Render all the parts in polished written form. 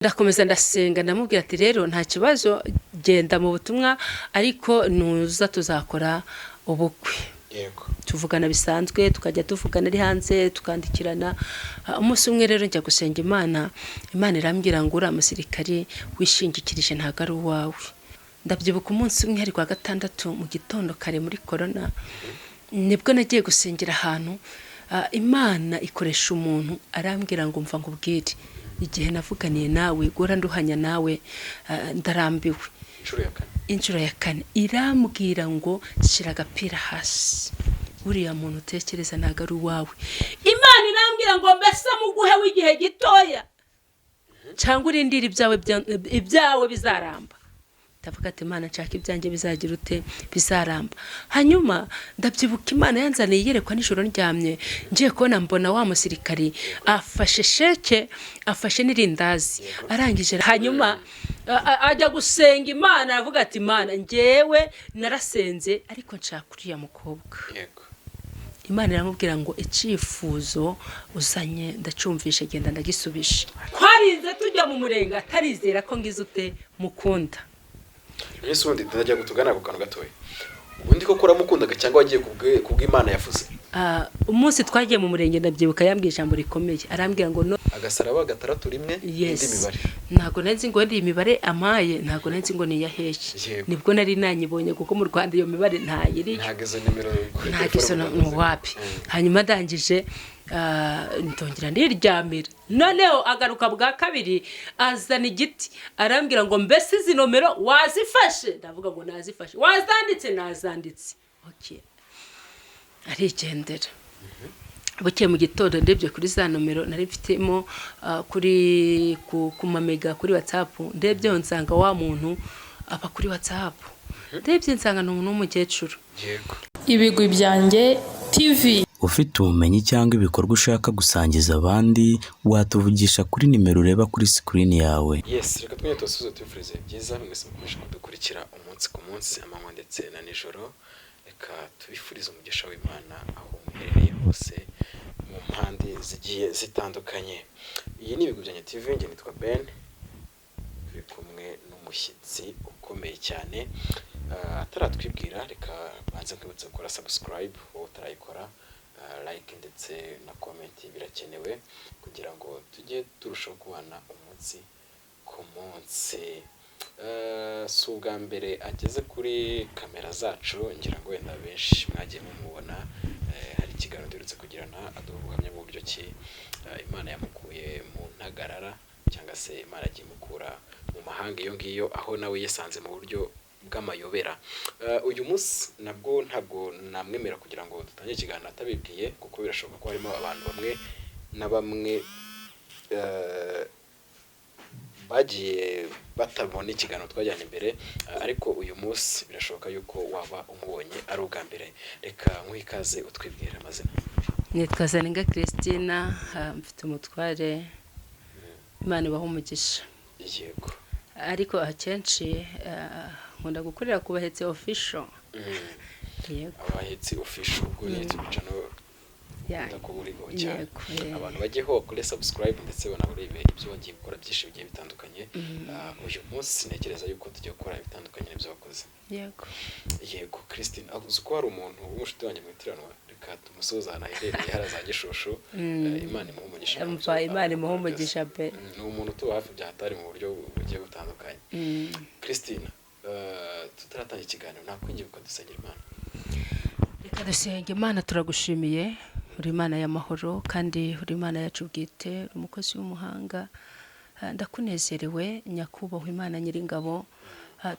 Ndakomeza ndasenga, ndamubwira ati: "Rero nta kibazo, genda mu butumwa, ariko nuza tuzakora ubukwe." Tuvugana bisanzwe, tukajya tuvugana ari hanze, tukandikirana. Umunsi umwe rero njya gusenga Imana, Imana irambwira ngo: "Uriya musirikari wishingikirije ntabwo ari uwawe." Ndabyibuka, umunsi umwe hari kuwa gatandatu mu gitondo kare muri korona, nibwo nagiye gusengera ahantu. Imana ikoresha umuntu, arambwira ngo: "Mva nkubwire, igihe navuganiye nawe guhora nduhanya nawe, ndarambiwe." Inshuro ya kane. Inshuro ya kane irambwira ngo: "Shyira agapira hasi, uriya muntu utekereza ntabwo ari uwawe." Imana irambwira ngo: "Mbese muguhe w'igihe gitoya cyangwa urindire ibyawe bizaramba?" Ndavuga ati: "Imana, nshaka ibyanjye bizagira ute? Bizaramba." Hanyuma ndabyibuka, Imana yanzaniye iyerekwa nijoro ndyamye, ngiye kubona mbona wa musirikari afashe sheke, afashe n'irindazi, arangije hanyuma ajya gusenga Imana, aravuga ati: "Imana, ngewe narasenze, ariko nshaka uriya mukobwa." Imana iramubwira ngo: "Icyifuzo uzanye ndacyumvishe, genda ndagisubije." Twarinze tujya mu murenge atarizera ko ngize ute? Mukunda. Ese ubundi ndajya kutugana ku kantu gatoya, ubundi koko uramukundaga cyangwa wagiye kubw'Imana yavuze? Umunsi twagiye mu murenge, ndabyibuka yambwiye ijambo rikomeye, arambwira ngo no Agasaraba 6 1 indi mibare. Ntabwo nari nzi ngo iyi mibare amaye, ntabwo nari nzi ngo ni iya hehe. Nibwo nari nanyibonye, kuko mu Rwanda iyo mibare ntayiriyo. Ntabwo izo nimero kuri Ntabwo izo telefone ni wapi. Hanyuma ndangije, ndongera ndiryamira. Noneho agaruka bwa kabiri, azana igiti, arambwira ngo: "Mbese izi nomero wazifashe?" Ndavuga ngo: "Nazifashe." "Wazanditse?" "Nazanditse." Okay. Arigendera. Bukeye mu gitondo ndebye kuri za nomero nari mfitemo, kuri ku mamega kuri WhatsApp, ndebyeho nsanga wa muntu aba kuri WhatsApp. Ndebye nsanga ni umuntu w'umukecuru. Ibigwi Byanjye TV. Ufite ubumenyi cyangwa ibikorwa ushaka gusangiza abandi, watuvugisha kuri nimero ureba kuri sikirini yawe. Yes, reka twongere tubasuhuze, tubifurize byiza mwese mukomeje kudukurikira umunsi ku munsi, amanywa ndetse na nijoro. Reka tubifurize umugisha w'Imana aho muherereye hose mu mpande zigiye zitandukanye. Iyi ni Ibigwi Byanjye TV, njye nitwa Ben, turi kumwe n'umushyitsi ukomeye cyane. Ataratwibwira, reka banze nkwibutsa gukora subscribe wowe utarayikora, like ndetse na comment birakenewe kugira ngo tujye turushaho kubana umunsi ku munsi. Si ubwa mbere ageze kuri kamera zacu, ngira ngo wenda benshi mwagiye mumubona. Hari ikiganiro duherutse kugirana, aduha ubuhamya bw'uburyo ki Imana yamukuye mu ntagarara, cyangwa se Imana yagiye imukura mu mahanga iyo ngiyo aho nawe yisanze mu buryo bw'amayobera. Uyu munsi nabwo ntabwo namwemera kugira ngo dutangire ikiganiro atabibwiye, kuko birashoboka ko harimo abantu bamwe na bamwe bagiye batabona ikiganiro twajyanye imbere, ariko uyu munsi birashoboka yuko waba umubonye ari ubwa mbere. Reka nkuhe ikaze, utwibwira amazina. Nitwa Zaninga Christina, mfite umutware, Imana ibaha umugisha. Ariko akenshi nkunda gukorera ku Bahetse Official. Yego. Abahetsi Official, ubwo ni YouTube channel ukunda kuba uriho cyane. Yego. Abantu bajyeho bakore subscribe ndetse banarebe ibyo wagiye gukora byinshi bigiye bitandukanye. Uyu munsi ntekereza yuko tugiye gukora ibitandukanye n'ibyo wakoze. Yego. Yego Christine, uzi ko hari umuntu w'umushuti wanjye mu itiranwa? Reka tumusuhuze ahantu aherereye hariya za Gishushu. Imana imuhe umugisha mu Umva, byo Imana imuhe akora byose. umugisha pe. Ni umuntu utuba hafi bya hatari mu buryo bugiye butandukanye. Christine, tutaratangira ikiganiro, nakwinginga ukadusengera Imana. Reka dusenge Imana. Turagushimiye, uri Imana y'amahoro kandi uri Imana yacu bwite, uri umukozi w'umuhanga. Ndakunezerewe nyakubahwa Imana Nyiringabo.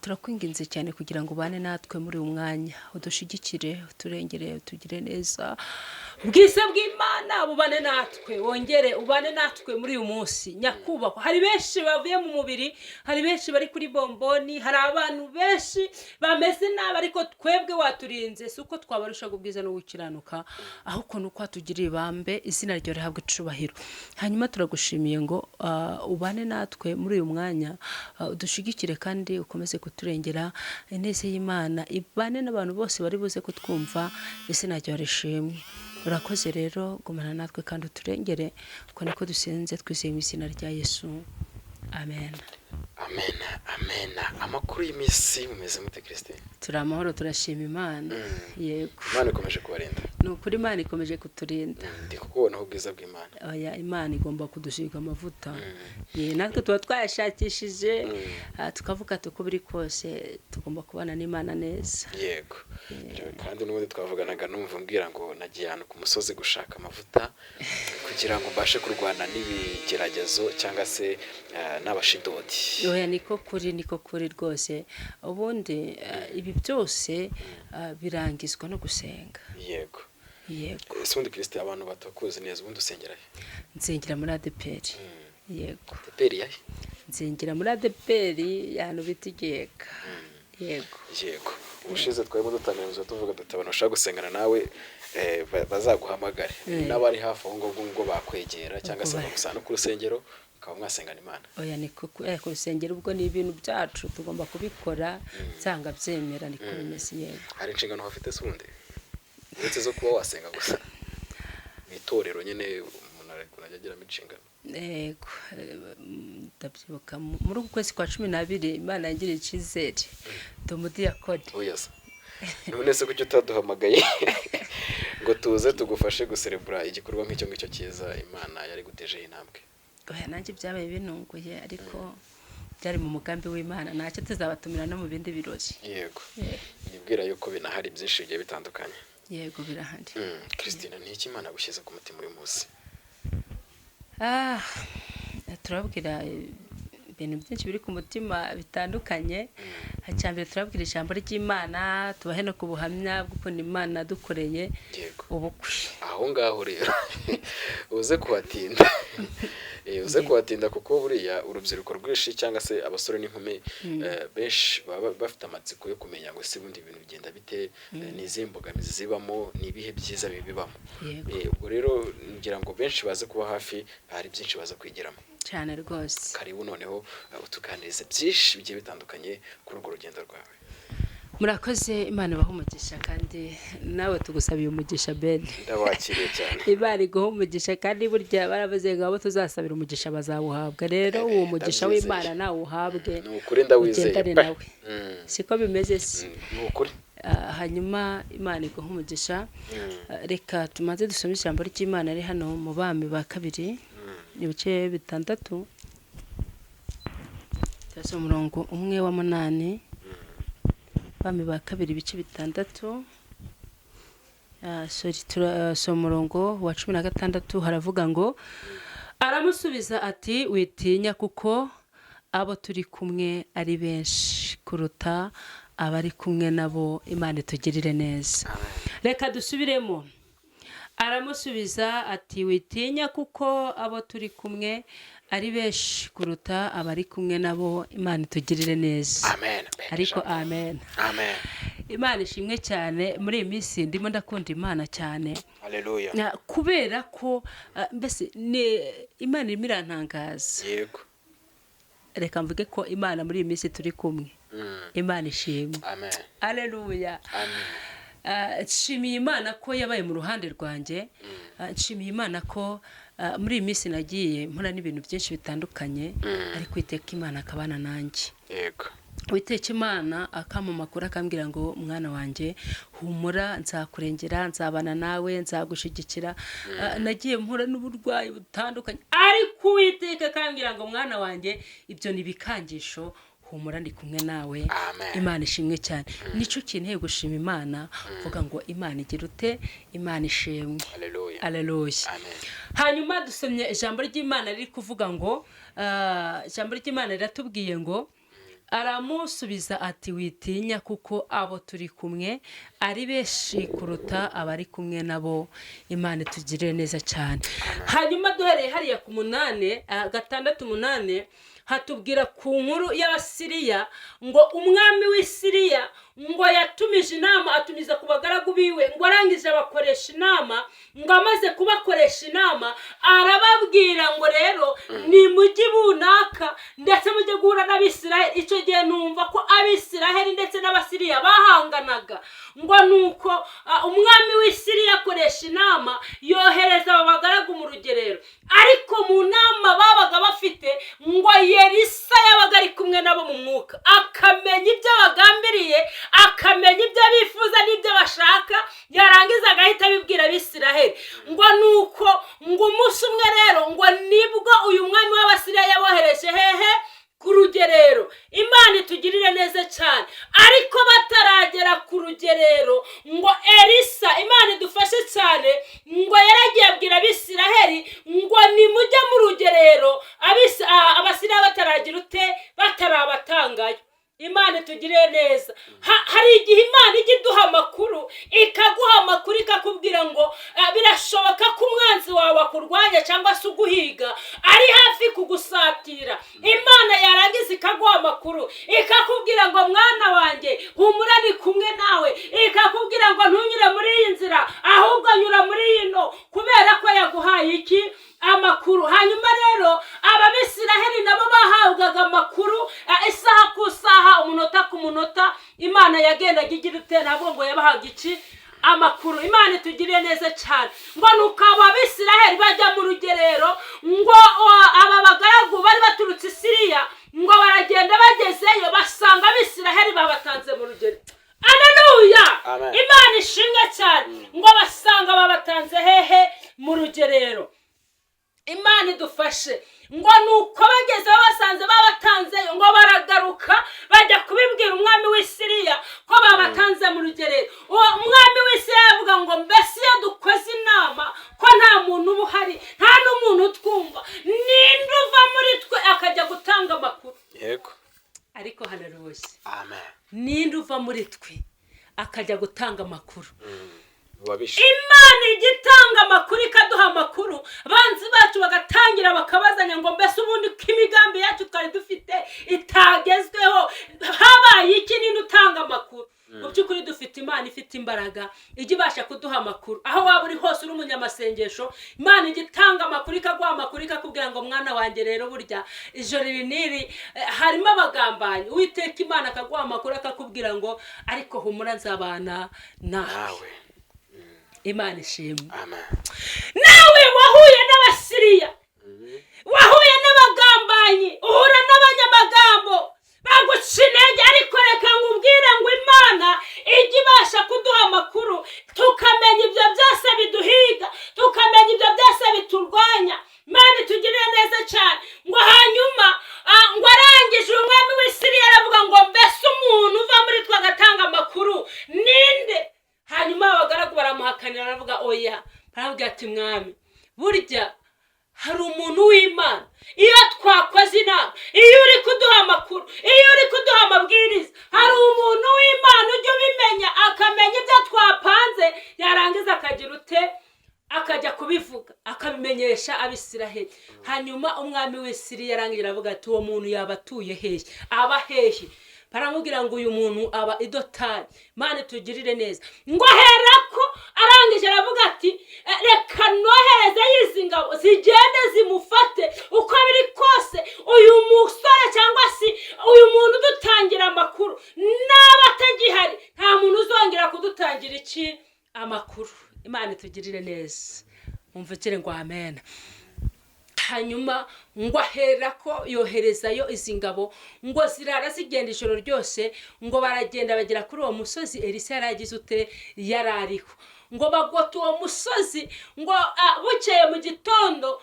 Turakwinginze cyane kugira ngo ubane natwe muri uyu mwanya, udushigikire, uturengere, utugire neza. Ubwiza bw'Imana bubane natwe, wongere ubane natwe muri uyu munsi nyakubahwa. Hari benshi bavuye mu mubiri, hari benshi bari kuri bomboni, hari abantu benshi bameze nabi, ariko twebwe waturinze. Si uko twabarushaga ubwiza no gukiranuka, ahubwo ni uko watugiriye ibambe. Izina ryawe rihabwa icubahiro. Hanyuma turagushimiye ngo ubane natwe muri uyu mwanya, udushigikire kandi ukomeze kuturengera. Ineza y'Imana ibane n'abantu bose bari buze kutwumva. Izina ryawe rishimwe. Urakoze rero, gumana natwe kandi uturengere, uko niko dusenze twizeye mu izina rya Yesu, Amen. Amen, amen. Amakuru y'iminsi, mumeze mute, Christine? Turi amahoro, turashima Imana. Yego. Imana ikomeje kubarinda. Ni ukuri, Imana ikomeje kuturinda. Ndi kukubonaho ubwiza bw'Imana. Oya, Imana igomba kudusiga amavuta. Ye, natwe tuba twayashakishije, tukavuga ati uko biri kose tugomba kubana n'Imana neza. Yego, kandi n'ubundi twavuganaga numva umbwira ngo nagiye ahantu ku musozi gushaka amavuta kugira ngo mbashe kurwana n'ibigeragezo cyangwa se n'abashidodi. Oya, niko kuri, niko kuri rwose. Ubundi ibi byose birangizwa no gusenga. Yego. Yego. Ese ubundi, Christine, abantu batakuzi neza, ubundi usengera he? Nsengera muri ADEPR, yego. ADEPR yahe? Nsengera muri ADEPR ahantu bita Igiheka, yego. Yego, ubushize twarimo dutangira tuvuga duti abantu bashaka gusengana nawe bazaguhamagare, n'abari hafi aho ngaho ngo bakwegera cyangwa se bagusanga no ku rusengero mukaba mwasengana Imana. Oya, ni ku rusengero ubwo ni ibintu byacu, tugomba kubikora byanga byemera, niko bimeze, yego. Hari inshingano bafite se ubundi uretse zo kuba wasenga gusa mu itorero? Nyine umuntu ajya agiramo inshingano. Yego, ndabyibuka muri uku kwezi kwa 12 Imana yangiriye icyizere, ndi umudiyakoni. Oya se, none se kuki utaduhamagaye ngo tuze tugufashe guserebura igikorwa nk'icyo ngicyo cyiza Imana yari gutejeho intambwe? Oya, nanjye byabaye binunguye, ariko byari mu mugambi w'Imana. Ntacyo, tuzabatumira no mu bindi birori. Yego, nibwira yuko binahari byinshi bigiye bitandukanye. Yego, birahari. Christine, ni iki Imana gushyize ku mutima uyu munsi? Ah, turababwira ibintu byinshi biri ku mutima bitandukanye. Mbere turababwira ijambo ry'Imana, tubahe no ku buhamya bw'ukuntu Imana dukoreye ubukwe. Aho ngaho rero uze kuhatinda, uze kuhatinda, kuko buriya urubyiruko rwinshi cyangwa se abasore n'inkumi benshi baba bafite amatsiko yo kumenya ngo ese ubundi ibintu bigenda bite, ni izihe mbogamizi zibamo, ni ibihe byiza bibibamo. Ubwo rero ngira ngo benshi baze kuba hafi, hari byinshi baza kwigiramo. Cyane rwose. Karibu noneho utuganirize byinshi bigiye bitandukanye kuri urwo rugendo rwawe. Murakoze, Imana ibahe umugisha, kandi nawe tugusabiye umugisha, Ben. Ndabakiriye cyane. Imana iguha umugisha, kandi burya baravuze ngo abo tuzasabira umugisha bazawuhabwa. Rero uwo mugisha Ndabyizeye. w'Imana nawe uhabwe, Ni ukuri, ndawizeye ugendane pe. nawe. Siko bimeze se? Ni ukuri. Hanyuma Imana iguha umugisha. Reka tumaze dusome ijambo ry'Imana riri hano mu Bami ba Kabiri, ibice 6, turasoma umurongo 1 wa 8. Bami ba Kabiri ibice 6, sorry, turasoma umurongo wa 16. Haravuga ngo: "Aramusubiza ati witinya, kuko abo turi kumwe ari benshi kuruta abari kumwe nabo. Imana itugirire neza." Reka dusubiremo: "Aramusubiza ati witinya, kuko abo turi kumwe ari benshi kuruta abari kumwe nabo. Imana itugirire neza." Amen. Ariko amen. Amen. Imana ishimwe cyane. Muri iyi minsi ndimo ndakunda Imana cyane. Haleluya. Kubera ko mbese ni Imana irimo irantangaza. Reka mvuge ko Imana muri iyi minsi turi kumwe. Imana ishimwe. Amen. Aleluya. Amen. Nshimiye Imana ko yabaye mu ruhande rwanjye. Nshimiye Imana ko muri iyi minsi nagiye mpura n'ibintu byinshi bitandukanye, ariko iteka Imana akabana nanjye. Uwiteka Imana akampa amakuru, akambwira ngo mwana wanjye humura, nzakurengera, nzabana nawe, nzagushyigikira. Nagiye mpura n'uburwayi butandukanye, ariko Uwiteka akambwira ngo mwana wanjye, ibyo ni ibikangisho, humura, ndi kumwe nawe. Amen. Imana ishimwe cyane. Nicyo kinteye gushima Imana, mvuga ngo Imana igira ute? Imana ishimwe. Haleluya. Aleluya. Amen. Hanyuma dusomye ijambo ry'Imana riri kuvuga ngo ijambo ry'Imana riratubwiye ngo: "Aramusubiza ati witinya, kuko abo turi kumwe ari benshi kuruta abari kumwe nabo. Imana itugirire neza cyane." Hanyuma duhereye hariya ku 8, 6 8, hatubwira ku nkuru y'Abasiriya, ngo umwami w'Isiriya ngo yatumije inama, atumiza ku bagaragu biwe, ngo arangije abakoresha inama, ngo amaze kubakoresha inama arababwira ngo rero ni mujyi runaka ndetse mujye guhura n'Abisiraheli. Icyo gihe numva ko Abisiraheli ndetse n'Abasiriya bahanganaga, ngo nuko umwami w'Isiriya akoresha inama, yohereza aba bagaragu mu rugerero. Ariko mu nama babaga bafite, ngo Yerisa yabaga ari kumwe nabo mu mwuka, akamenya ibyo bagambiriye, akamenya ibyo bifuza n'ibyo bashaka, yarangiza agahita abibwira Abisiraheli. Ngo nuko ngo umunsi umwe rero, ngo nibwo uyu mwami w'Abasiriya yabohereje hehe? Ku rugerero. Imana itugirire neza cyane. Ariko bataragera ku rugerero, ngo Elisa, Imana idufashe cyane, ngo yaragiye abwira Abisiraheli ngo nimujye mu rugerero, Abasiriya bataragira ute? Batarabatangayo. Imana itugirire neza. Hari igihe Imana ijya iduha amakuru, ikaguha amakuru, ikakubwira ngo birashoboka ko umwanzi wawe akurwanya cyangwa se uguhiga ari hafi kugusatira. Imana yarangiza ikaguha amakuru, ikakubwira ngo mwana wanjye, humura, ni kumwe nawe. Ikakubwira ngo ntunyure muri iyi nzira, ahubwo nyura muri ino, kubera ko yaguhaye iki? Amakuru. Hanyuma rero Ababisiraheli nabo bahabwaga amakuru isaha ku isaha, umunota ku munota. Imana yagendaga igira ute? Ntabwo ngo yabahaga iki? Amakuru. Imana itugiriye neza cyane. Ngo nuko abo Abisiraheli bajya mu rugerero, ngo aba bagaragu bari baturutse i Siriya ngo baragenda, bagezeyo basanga Abisiraheli babatanze mu rugerero. Aleluya! Amen. Imana ishimwe cyane. Ngo basanga babatanze hehe? Mu rugerero. Imana idufashe. Ngo nuko bageze basanze babatanzeyo, ngo baragaruka bajya kubibwira umwami w'i Siriya ko babatanze mu rugerero. Uwo mwami w'i Siriya avuga ngo mbese iyo dukoze inama ko nta muntu uba uhari, nta n'umuntu utwumva, ninde uva muri twe akajya gutanga amakuru? Ariko haleluya! Amen. Ninde uva muri twe akajya gutanga amakuru? Wabishe. Imana ijya itanga amakuru, ikaduha amakuru, abanzi bacu bagatangira bakabazanya ngo mbese ubundi ko imigambi yacu twari dufite itagezweho, habaye iki? Ninde utanga amakuru? Mu by'ukuri dufite Imana ifite imbaraga, ijya ibasha kuduha amakuru. Aho waba uri hose uri umunyamasengesho, Imana ijya itanga amakuru, ikaguha amakuru, ikakubwira ngo mwana wanjye rero, burya ijoro iri n'iri harimo abagambanyi. Uwiteka Imana akaguha amakuru, akakubwira ngo ariko humura, nzabana nawe. Nawe. Imana ishimwe. Amen. Nawe wahuye n'Abasiriya, wahuye n'abagambanyi, uhura n'abanyamagambo baguca intege, ariko reka nkubwire ngo Imana ijya ibasha kuduha amakuru, tukamenya ibyo byose biduhiga, tukamenya ibyo byose biturwanya. Imana itugirire neza cyane. Ngo hanyuma ngo arangije, umwami w'i Siriya aravuga ngo mbese umuntu uva muri twe agatanga amakuru ninde? Hanyuma abagaragu baramuhakanira, aravuga oya. Baramubwira ati mwami, burya hari umuntu w'Imana, iyo twakoze inama, iyo uri kuduha amakuru, iyo uri kuduha amabwiriza, hari umuntu w'Imana ujya ubimenya, akamenya ibyo twapanze, yarangiza akagira ute? Akajya kubivuga, akabimenyesha Abisiraheli. Hanyuma umwami w'i Siriya yarangira aravuga ati uwo muntu yaba atuye hehe, aba hehe? Baramubwira ngo uyu muntu aba i Dotani. Imana tugirire neza. Ngo aherako arangije aravuga ati "Reka nohereze izi ngabo zigende zimufate, uko biri kose uyu musore cyangwa se uyu muntu udutangira amakuru naba atagihari, nta muntu uzongera kudutangira iki? Amakuru." Imana itugirire neza. Mumvukire ngo amen. Hanyuma ngo aherako yoherezayo izi ngabo, ngo zirara zigenda ijoro ryose, ngo baragenda bagera kuri uwo musozi Elisa yari agize ute? Yari ariho. Ngo bagota uwo musozi. Ngo bukeye mu gitondo,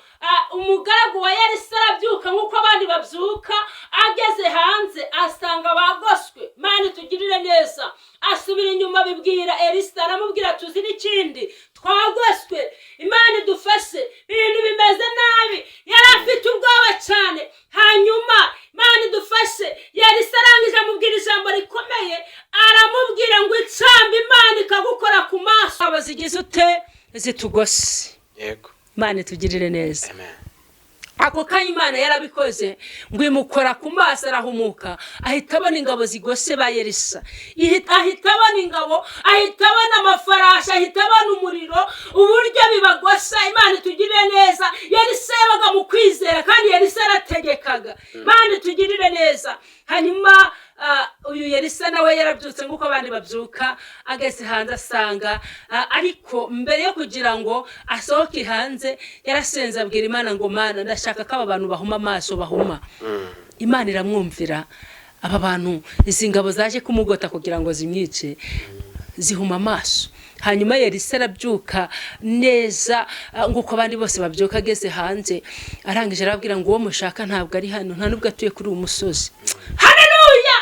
umugaragu wa Elisa arabyuka nk'uko abandi babyuka, ageze hanze asanga bagoswe. Mani tugirire neza. Asubira inyuma abibwira Elisa, aramubwira tuzi n'ikindi, twagoswe, Imana idufashe, ibintu bimeze nabi. Yari afite ubwoba cyane. Hanyuma Imana idufashe, Elisa arangije amubwira ijambo rikomeye, aramubwira ngo icamba Imana ikagukora ku maso, abo zigize ute? Zitugose. Imana itugirire neza. Amen. Ako kanya Imana yarabikoze, ngo imukora ku maso, arahumuka, ahita abona ingabo zigose ba Elisa. Ahita abona ingabo, ahita abona amafarashi, ahita abona umuriro uburyo bibagosa. Imana itugirire neza. Elisa yabaga mu kwizera, kandi Elisa yarategekaga. Imana itugirire neza. Hanyuma uyu Elisa nawe yarabyutse nk'uko abandi babyuka, ageze hanze asanga, ariko mbere yo kugira ngo asohoke hanze yarasenze, abwira Imana ngo: "Mana, ndashaka ko aba bantu bahuma amaso." Bahuma, Imana iramwumvira. Aba bantu, izi ngabo zaje kumugota kugira ngo zimwice, zihuma amaso. Hanyuma Elisa arabyuka neza, nk'uko abandi bose babyuka. Ageze hanze, arangije arababwira ngo: "Uwo mushaka ntabwo ari hano, nta nubwo atuye kuri uyu musozi." Haleluya!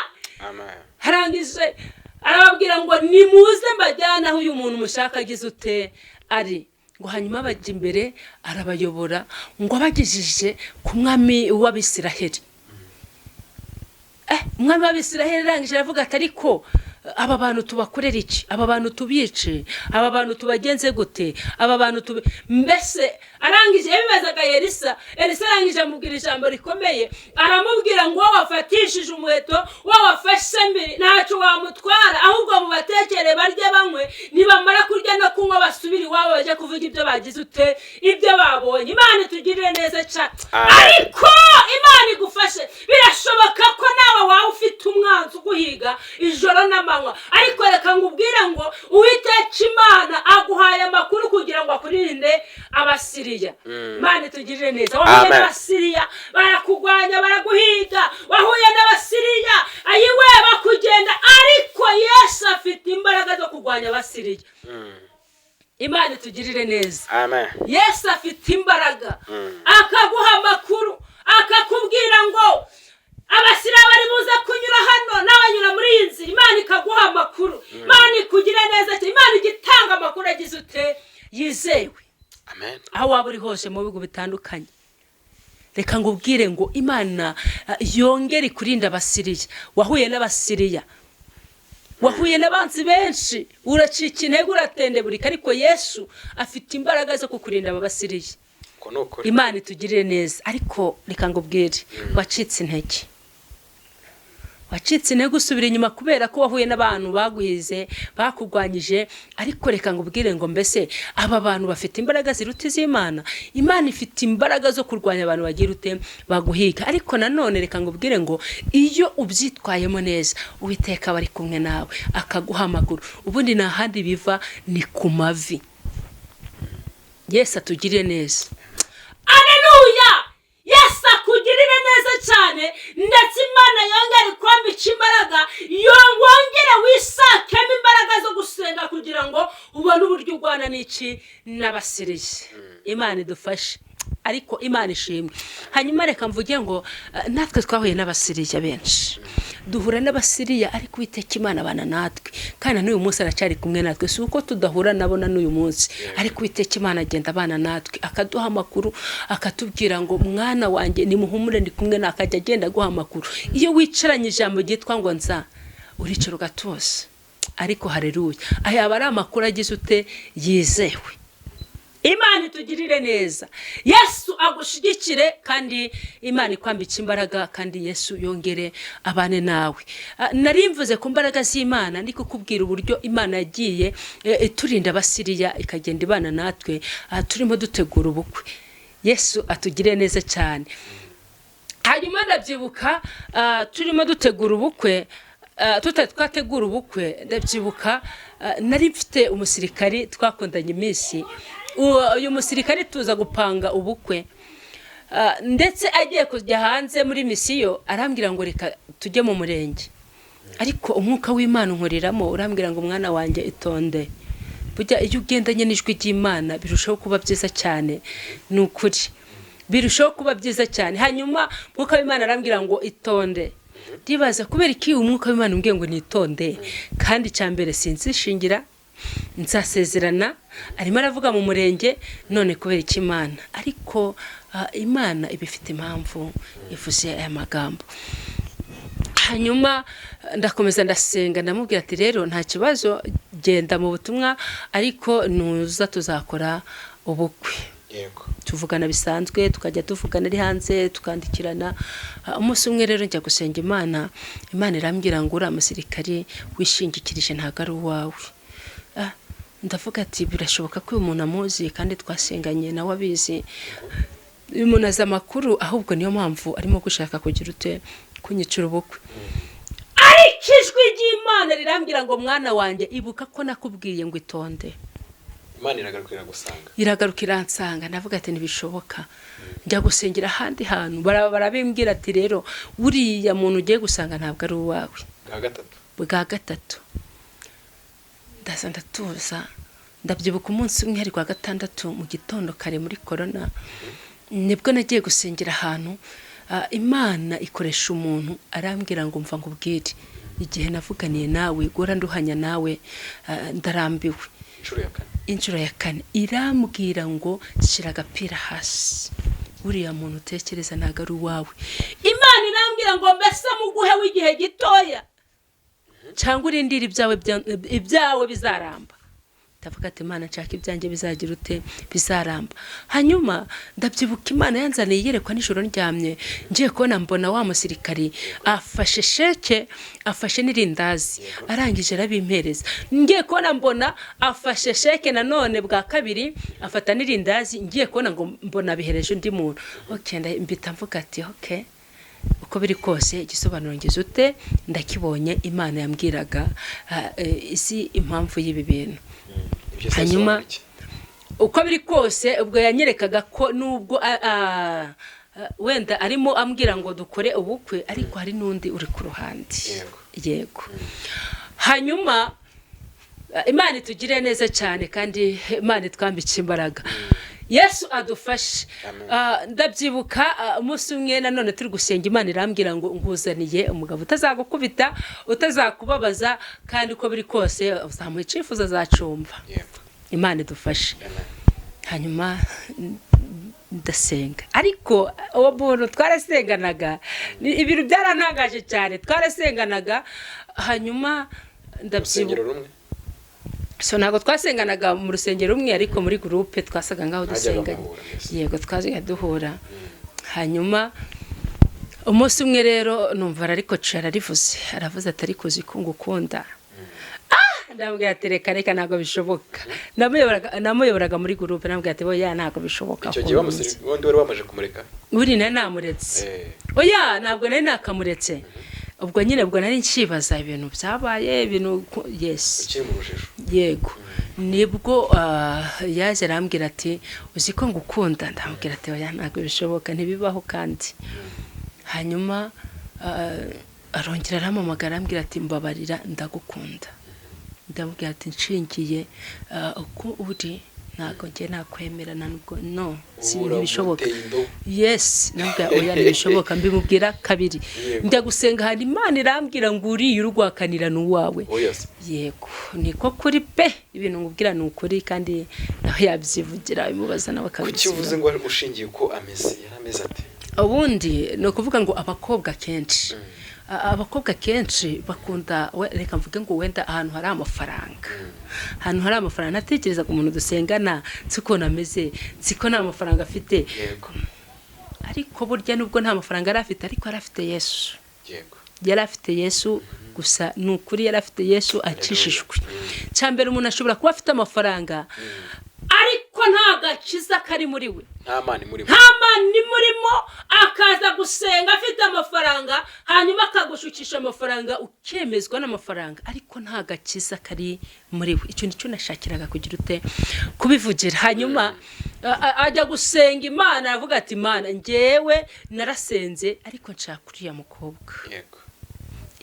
Amen. Arangije arababwira ngo: "Nimuze mbajyane aho uyu muntu mushaka agize ute ari." Ngo hanyuma bajya imbere, arabayobora, ngo abagejeje ku mwami w'Abisiraheli. Umwami w'Abisiraheli arangije aravuga ati: "Ariko aba bantu tubakorera iki? Aba bantu tubice? Aba bantu tubagenze gute? Aba bantu tube..." Mbese arangije yabibazaga Elisa. Elisa arangije amubwira ijambo rikomeye, aramubwira ngo: "Uwo wafatishije umuheto, uwo wafashe mbere, ntacyo wamutwara. Ahubwo mubatekere barye banywe, nibamara kurya no kunywa basubire iwabo, bajye kuvuga ibyo bagize ute, ibyo babonye." Imana itugirire neza cyane. Amen. Ariko Imana igufashe. Birashoboka ko nawe waba ufite umwanzi uguhiga ijoro n'amanywa, ariko reka ngubwire ngo Uwiteka Imana aguhaye amakuru kugira ngo akurinde Abasiriya. Imana itugirire neza. Wahuye Amen. n'Abasiriya, barakugwanya, baraguhiga. Wahuye n'Abasiriya, ayiwe, bakugenda, ariko Yesu afite imbaraga zo kurwanya Abasiriya. Imana itugirire neza. Amen. Yesu afite imbaraga, akaguha amakuru, akakubwira ngo Abasiriya bari buze kunyura hano, n'abanyura muri iyi nzira. Imana ikaguha amakuru. Imana ikugire neza cyane. Imana ijya itanga amakuru agize ute, yizewe. Amen. Aho waba uri hose mu bihugu bitandukanye, reka ngubwire ngo Imana yongere ikurinda Abasiriya. Wahuye n'Abasiriya, wahuye n'abanzi benshi, uracika intege, uratendeburika, ariko Yesu afite imbaraga zo kukurinda aba Basiriya. Uko ni ukuri. Imana itugirire neza. Ariko reka ngubwire, wacitse intege, wacitse intege, usubira inyuma kubera ko wahuye n'abantu baguhize, bakugwanyije. Ariko reka ngubwire ngo mbese aba bantu bafite imbaraga ziruta iz'Imana? Imana ifite imbaraga zo kurwanya abantu bagira ute, baguhiga. Ariko nanone reka ngubwire ngo iyo ubyitwayemo neza, Uwiteka aba ari kumwe nawe, akaguha amakuru. Ubundi nta handi biva, ni ku mavi. Yesu atugirire neza. Aleluya! Yesu akugirire neza cyane, ndetse Imana yongere ikwambike imbaraga, wongere wisakemo imbaraga zo gusenga kugira ngo ubone uburyo urwana n'iki, n'Abasiriya. Imana idufashe. Ariko Imana ishimwe. Hanyuma reka mvuge ngo natwe twahuye n'Abasiriya benshi, duhura n'Abasiriya, ariko Uwiteka Imana abana natwe, kandi na n'uyu munsi aracyari kumwe natwe. Si uko tudahura nabo na n'uyu munsi, ariko Uwiteka Imana agenda abana natwe, akaduha amakuru, akatubwira ngo: "Mwana wanjye, nimuhumure, ndi kumwe nawe." Akajya agenda aguha amakuru. Iyo wicaranye ijambo ryitwa ngo nza, uricara ugatuza. Ariko hareruya, aya aba ari amakuru agize ute, yizewe. Imana itugirire neza. Yesu agushyigikire, kandi Imana ikwambike imbaraga, kandi Yesu yongere abane nawe. Nari mvuze ku mbaraga z'Imana, ndi kukubwira uburyo Imana yagiye iturinda Abasiriya, ikagenda ibana natwe. Turimo dutegura ubukwe. Yesu atugire neza cyane. Hanyuma ndabyibuka, turimo dutegura ubukwe, tutari twategura ubukwe, ndabyibuka, nari mfite umusirikari twakundanye iminsi. Uyu musirikari tuza gupanga ubukwe, ndetse agiye kujya hanze muri misiyo, arambwira ngo: "Reka tujye mu murenge." Ariko umwuka w'Imana unkoriramo, urambwira ngo: "Mwana wanjye, itonde." Burya iyo ugendanye n'ijwi ry'Imana birushaho kuba byiza cyane, ni ukuri birushaho kuba byiza cyane. Hanyuma umwuka w'Imana arambwira ngo: "Itonde." Ndibaza kubera iki umwuka w'Imana umbwiye ngo nitonde, kandi icya mbere sinzishingira, nzasezerana, arimo aravuga mu murenge, none kubera iki Imana? Ariko Imana iba ifite impamvu ivuze aya magambo. Hanyuma ndakomeza ndasenga, ndamubwira ati: "Rero nta kibazo, genda mu butumwa, ariko nuza tuzakora ubukwe." Tuvugana bisanzwe, tukajya tuvugana ari hanze, tukandikirana. Umunsi umwe rero njya gusenga Imana, Imana irambwira ngo: "Uriya musirikari wishingikirije ntabwo ari uwawe." Ndavuga ati: "Birashoboka ko uyu muntu amuzi, kandi twasenganye nawe abizi. Uyu muntu azi amakuru, ahubwo niyo mpamvu arimo gushaka kugira ute, kunyicira ubukwe." Ariko Ariko ijwi ry'Imana rirambwira ngo: "Mwana wanjye, ibuka ko nakubwiye ngo itonde." Imana iragaruka iragusanga. Iragaruka iransanga. Ndavuga ati: "Ntibishoboka." Njya gusengera ahandi hantu, barabimbwira ati: "Rero buriya muntu ugiye gusanga ntabwo ari uwawe." Bwa gatatu. Bwa gatatu ndaza ndatuza. Ndabyibuka umunsi umwe, hari kuwa gatandatu mu gitondo kare muri korona, nibwo nagiye gusengera ahantu. Imana ikoresha umuntu, arambwira ngo: "Mva nkubwire, igihe navuganiye nawe guhora nduhanya nawe, ndarambiwe." Inshuro ya kane. Inshuro ya kane irambwira ngo: "Shyira agapira hasi, uriya muntu utekereza ntabwo ari uwawe." Imana irambwira ngo: "Mbese muguhe w'igihe gitoya cyangwa urindire ibyawe bizaramba?" Ndavuga ati: "Imana, nshaka ibyanjye bizagira ute? Bizaramba." Hanyuma ndabyibuka Imana yanzaniye iyerekwa nijoro ndyamye, ngiye kubona mbona wa musirikari afashe sheke, afashe n'irindazi, arangije arabimpereza. Ngiye kubona mbona afashe sheke nanone bwa kabiri, afata n'irindazi. Ngiye kubona ngo mbona bihereje undi muntu. Okay, mbita mvuga ati: "Okay, uko biri kose igisobanuro ngize ute? Ndakibonye." Imana yambwiraga isi impamvu y'ibi bintu. Ibyo se Hanyuma bisobanura iki? Uko biri kose ubwo yanyerekaga ko nubwo wenda arimo ambwira ngo dukore ubukwe, ariko hari n'undi uri ku ruhande. Yego. Yego. Hanyuma Imana itugire neza cyane, kandi Imana itwambike imbaraga, Yesu adufashe. Amen. Ndabyibuka umunsi umwe nanone turi gusenga, Imana irambwira ngo: "Nkuzaniye umugabo utazagukubita, utazakubabaza, kandi uko biri kose uzamuha icyifuzo azacumva." Imana idufashe. Amen. Hanyuma ndasenga, ariko uwo muntu twarasenganaga, ibintu byarantangaje cyane. Twarasenganaga, hanyuma ndabyibuka Urusengero rumwe? So ntabwo twasenganaga mu rusengero rumwe, ariko muri groupe twasaga nkaho Mwajyaga dusenganye. muhura mbese. Yego, twajyaga duhura. Hanyuma umunsi umwe rero numva ariko ararivuze, aravuze ati: "Ariko uzi ko ngukunda?" Ah, ndamubwira ati: "Reka reka, ntabwo bishoboka." Namuyoboraga muri groupe, namubwira ati: "Oya, ntabwo bishoboka Icyo ko gihe wa nkunze." musiri wundi wari wamaze kumureka? Buri nari namuretse. Oya, ntabwo nari nakamuretse. Ubwo nyine ubwo nari nkibaza ibintu byabaye, ibintu yes. Ukiri mu rujijo. Yego. Nibwo yaje arambwira ati: "Uzi ko ngukunda?" Ndamubwira ati: "Oya, ntabwo bishoboka, ntibibaho." Kandi hanyuma arongera arampamagara, arambwira ati: "Mbabarira, ndagukunda." Ndamubwira ati: "Nshingiye uko uri, ntabwo njye nakwemera, nta nubwo, no si Ubura ntibishoboka." umuteye indobo. Yes, ndamubwira: "Oya, ntibishoboka." Mbimubwira kabiri. Njya gusenga ahantu, Imana irambwira ngo: "Uriya urwakanira ni uwawe." Oya se. Yego, niko kuri pe, ibintu nkubwira ni ukuri, kandi nawe yabyivugira, bimubaza nawe Kuki uvuze akabisubiramo. ngo ushingiye uko ameze? Yari ameze ate? Ubundi ni ukuvuga ngo abakobwa kenshi bakunda reka mvuge ngo wenda ahantu hari amafaranga, ahantu hari amafaranga. Natekerezaga umuntu dusengana, nzi ukuntu ameze, nzi ko nta mafaranga afite. Ariko burya nubwo nta mafaranga yari afite, ariko yari afite Yesu. Yari afite Yesu gusa, ni ukuri yari afite Yesu akishijwe. Cya mbere, umuntu ashobora kuba afite amafaranga ariko nta gakiza kari muri we. Nta mana imurimo. Nta mana imurimo, akaza gusenga afite amafaranga, hanyuma akagushukisha amafaranga, ukemezwa n'amafaranga, ariko nta gakiza kari muri we. Icyo nicyo nashakiraga kugira ute? Kubivugira. Hanyuma ajya gusenga Imana, aravuga ati: "Imana, njyewe narasenze, ariko nshaka uriya mukobwa."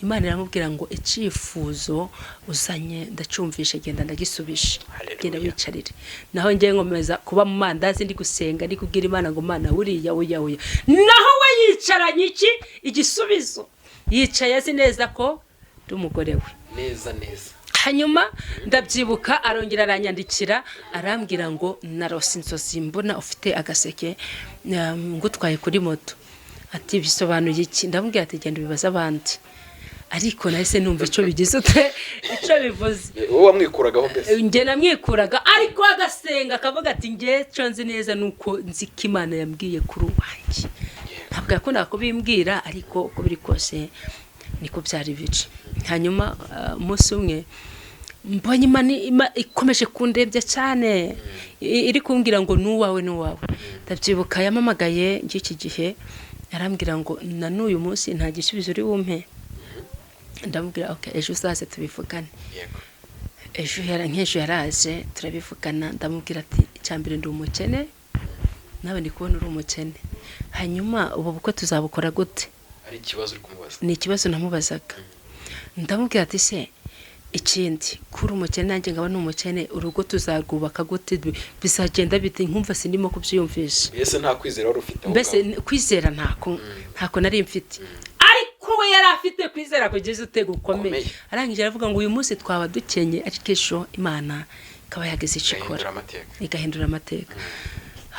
Imana iramubwira ngo: "Icyifuzo uzanye ndacyumvishe, genda ndagisubije." Haleluya. "Genda wicarire." Naho ngewe nkomeza kuba mu mandazi, ndi gusenga, ndi kubwira Imana ngo: "Mana, uriya, uya, uya." Naho we yicaranye iki? Igisubizo. Yicaye azi neza ko ndi umugore we. Neza neza. Hanyuma ndabyibuka arongera aranyandikira, arambwira ngo: "Narose inzozi mbona ufite agaseke, ngutwaye kuri moto." Ati: "Bisobanuye iki?" Ndamubwira ati: "Genda ubibaze abandi." Ariko nahise numva icyo bigize ute? Icyo bivuze. Wowe wamwikuragaho mbese? Njye namwikuraga, ariko agasenga akavuga ati: "Njye cyo nzi neza ni uko nzi ko Imana yambwiye kuri uwanjye." Ntabwo yakundaga kubimbwira, ariko uko biri kose niko byari bice. Hanyuma umunsi umwe mbonye Imana ikomeje kundebya cyane, iri kumbwira ngo: "N'uwawe, n'uwawe." Ndabyibuka yamamagaye ng'iki gihe, arambwira ngo: "Na n'uyu munsi nta gisubizo uri bumpe." Ndamubwira: "Ok, ejo uzaze tubivugane." Yego. Ejo nk'ejo yaraje, turabivugana. Ndamubwira ati: "Icya mbere, ndi umukene, nawe ndi kubona uri umukene. Hanyuma ubu bukwe tuzabukora gute?" Ari ikibazo uri kumubaza? Ni ikibazo namubazaga. Ndamubwira ati: "Se ikindi, kuri umukene nanjye nkaba ni umukene, urugo tuzarwubaka gute? Bizagenda bite?" Nkumva sindimo kubyiyumvisha. Mbese nta kwizera wari ufite aho Mbese ngaho? Kwizera ntako nari mfite, ariko we yari afite kwizera kugeza ute gukomeye. Gukomeye. Arangije aravuga ngo uyu munsi twaba dukenye, ariko ejo Imana ikaba yagize icyo ikora. Igahindura amateka. Igahindura amateka.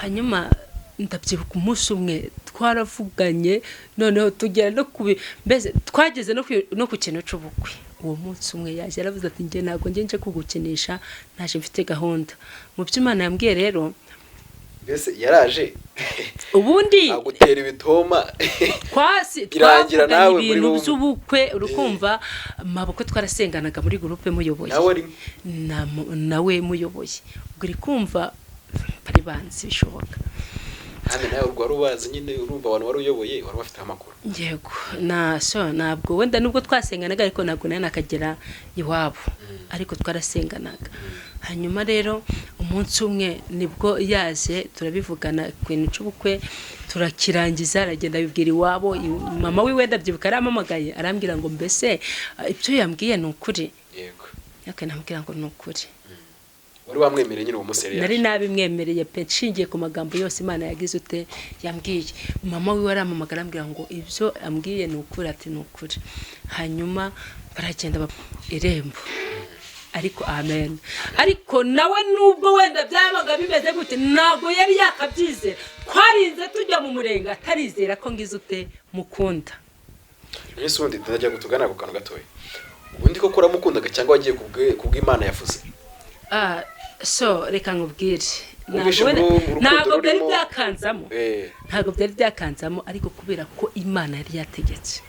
Hanyuma ndabyibuka, umunsi umwe twaravuganye, noneho tugera no ku mbese twageze no ku kintu cy'ubukwe. Uwo munsi umwe yaje yaravuze ati: "Njye ntabwo njye nje kugukinisha, naje mfite gahunda." Mu byo Imana yambwiye rero, Mbese yaraje ubundi agutera ibitoma. Twasi Irangira twavuganye nawe muri ibintu wowe. by'ubukwe. Urukumva, mabukwe twarasenganaga muri groupe muyoboye. Nawe ari Nawe muyoboye. Ubwo uri kumva bari banzi bishoboka. Kandi nawe urwo wari ubazi nyine, urumva abantu wari uyoboye wari bafite amakuru. Yego, na so ntabwo wenda nubwo twasenganaga, ariko ntabwo nari nakagera iwabo, ariko twarasenganaga. Hanyuma rero umunsi umwe nibwo yaje, turabivugana ku kintu cy'ubukwe, turakirangiza, aragenda abibwira iwabo. Mama wiwe, ndabyibuka, arampamagaye, arambwira ngo: "Mbese ibyo yambwiye ni ukuri?" Yego. Ariko namubwira ngo ni ukuri. Wari wamwemereye nyine uwo munsi yari Nari yaje? nabimwemereye pe, nshingiye ku magambo yose Imana yagize ute yambwiye. Mama wiwe arampamagara, arambwira ngo ibyo ambwiye ni ukuri? Ati: "Ni ukuri." Hanyuma baragenda irembo, ariko amen. Ariko nawe nubwo wenda byabaga bimeze gute, ntabwo yari yakabyizera. Twarinze tujya mu murenge atarizera ko ngize ute mukunda. Mbese ubundi ndajya kutugana ku kantu gatoya, ubundi koko uramukundaga cyangwa wagiye kubw'Imana yavuze? Ah, so reka nkubwire. Wumvishe Ntabwo urukundo ntabwo byari rurimo- byakanzamo. Ntabwo byari byakanzamo, ariko kubera ko Imana yari yategetse.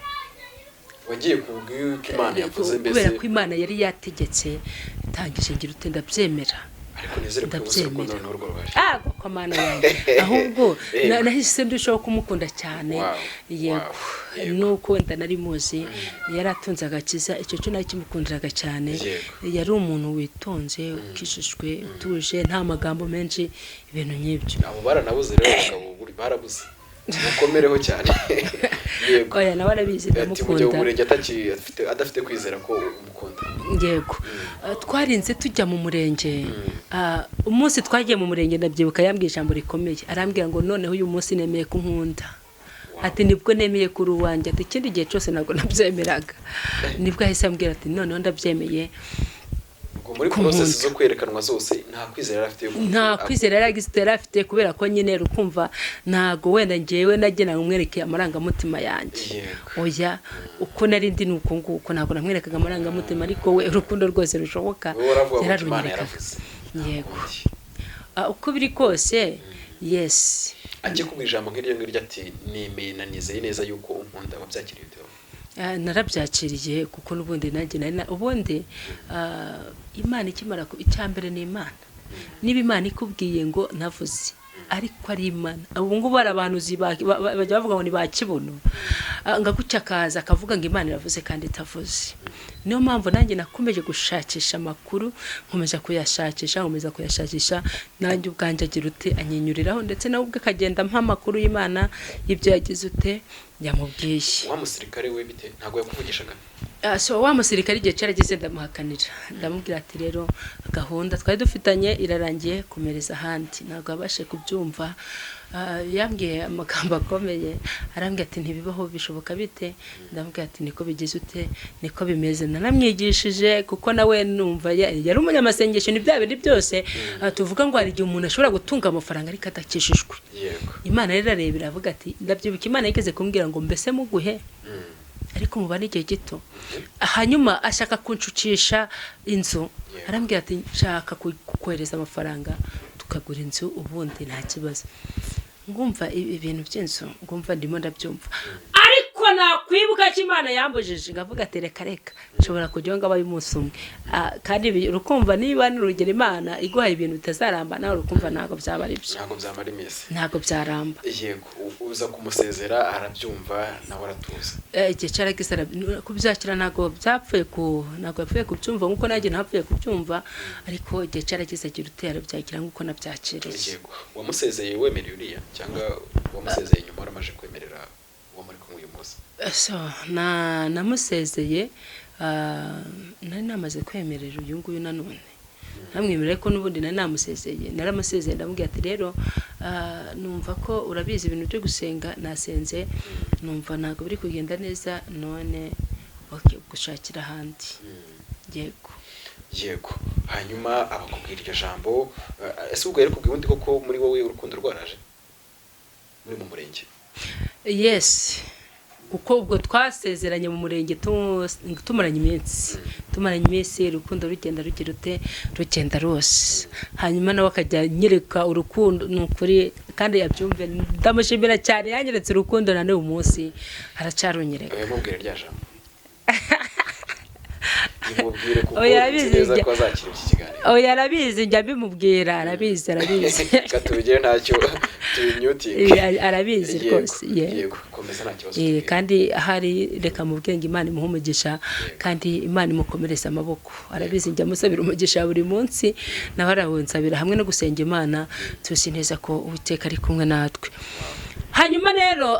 Wagiye kubw'uko Imana yavuze mbese? Kubera ko Imana yari yategetse, itangije ngira ute, ndabyemera. Ariko nizere ko uyu munsi urukundo Ndabyemera. noneho urwo ruhari. Ah, koko Mana yanjye, ahubwo nahise ndushaho kumukunda cyane. Wow, Yego. wow, yego. Nuko wenda nari muzi yari atunze agakiza, icyo cyo nari kimukundiraga cyane. Yari umuntu witonze, ukijijwe, utuje, nta magambo menshi, ibintu nk'ibyo. Abo baranabuze rero, abagabo barabuze, mukomereho cyane, yego. Oya, nawe arabizi. Ati mujya mu Ndamukunda. murenge adafite kwizera ko umukunda. Yego. Twarinze tujya mu murenge. Umunsi twagiye mu murenge, ndabyibuka yambwiye ijambo rikomeye, arambwira ngo: "Noneho uyu munsi nemeye ko unkunda." Ati: "Nibwo nemeye kuri uwanjye." Ati: "Ikindi gihe cyose ntabwo nabyemeraga." Nibwo yahise ambwira ati: "Noneho ndabyemeye." Ubwo muri Kumukunda. process zo kwerekanwa zose nta kwizera yari afite yo Nta kwizera yari agize, yari afite, kubera ko nyine rukumva ntago wenda ngewe nagena umwereke amarangamutima yanjye. Oya, uko nari ndi ni uko nguko, ntabwo namwerekaga amarangamutima, ariko we urukundo rwose rushoboka Wowe waravuga ngo Imana yararunyerekaga. yaravuze. Nta Yego. kundi. Ah, uko biri kose, yes. Ajye kubwira ijambo nk'iryo ngiryo ati: "Nemeye na nizeye neza yuko unkunda," wabyakiriye ute wowe? Ah, narabyakiriye, kuko n'ubundi nanjye nari ubundi Imana ikimara icya mbere ni Imana. Niba Imana ikubwiye ngo navuze, ariko ari Imana. Ubu ngubu hari abahanuzi bajya bavuga ngo ni ba kibuno. Ngo gutya akaza akavuga ngo Imana iravuze kandi itavuze. Niyo mpamvu nanjye nakomeje gushakisha amakuru, nkomeza kuyashakisha, nkomeza kuyashakisha, nanjye ubwanjye agira ute anyinyuriraho, ndetse nawe ubwe akagenda ampa amakuru y'Imana y'ibyo yagize ute yamubwiye. Wa musirikare we bite, ntabwo yakuvugishaga? Ah, so wa musirikare igihe cyarageze ndamuhakanira, ndamubwira ati: "Rero gahunda twari dufitanye irarangiye, komereza ahandi." Ntabwo yabashe kubyumva. Yambwiye amagambo akomeye, arambwira ati: "Ntibibaho, bishoboka bite?" Ndamubwira ati: "Niko bigize ute, niko bimeze." Naramwigishije, kuko nawe numva yari umunyamasengesho. Ni bya bindi byose tuvuga ngo hari igihe umuntu ashobora gutunga amafaranga ariko adakijijwe. Imana rero irareba, iravuga ati, ndabyibuka Imana yigeze kumbwira ngo: "Mbese muguhe, ariko mubane igihe gito." Hanyuma ashaka kunshukisha inzu. Arambwira ati: "Nshaka kukohereza amafaranga tukagura inzu, ubundi nta kibazo." Ngumva ibintu by'inzu, ngumva ndimo ndabyumva, ariko Nakwibuka ko Imana yambujije, ngavuga ati: "Reka reka, nshobora kujyaho ngo abaye umunsi umwe." Kandi urukumva niba n'urugero Imana iguhaye ibintu bitazaramba, nawe urukumva ntabwo byaba ari byo. Ntabwo byamara iminsi. Ntabwo byaramba. Yego, uza kumusezera, arabyumva, nawe aratuza. Igihe cyarageze kubyakira ntabwo yapfuye kubyumva nkuko nanjye ntapfuye kubyumva, ariko igihe cyarageze agira ute, arabyakira nkuko nabyakiriye. Yego, wamusezeye wemereye uriya, cyangwa wamusezeye nyuma waramaze kwemerera uwo muri kumwe uyu munsi? So na namusezeye nari namaze kwemerera uyu nguyu. Nanone ntamwemerera ko n'ubundi nari namusezeye, naramusezeye, ndamubwira ati: "Rero numva ko urabizi ibintu byo gusenga, nasenze numva ntabwo biri kugenda neza, none okay, gushakira ahandi." Yego. Yego, hanyuma abakubwira iryo jambo, ese ubwo yari kubwira undi koko muri wowe urukundo rwaraje muri mu murenge? Yes, kuko ubwo twasezeranye mu murenge, tumaranye iminsi, urukundo rugenda rugira ute, rugenda rwose. Hanyuma nawe akajya anyereka urukundo, ni ukuri, kandi yabyumve, ndamushimira cyane, yanyeretse urukundo na n'uyu munsi aracyarunyereka. Yamubwira rya jambo, nimubwire kuko Oya, nzi arabizi. neza ko azakira iki kiganiro. Oya, arabizi, njya mbimubwira, arabizi, arabizi. Reka tubigire, ntacyo, tubimyutinge. Arabizi rwose, yego. Yego, komeza, nta kibazo. Eh, Tubwire. Kandi ahari reka mubwire ngo Imana imuhe umugisha kandi Imana imukomereze amaboko. Arabizi, njya musabira umugisha buri munsi, nawe arawunsabira hamwe no gusenga Imana. Tuzi neza ko Uwiteka ari kumwe natwe. Hanyuma rero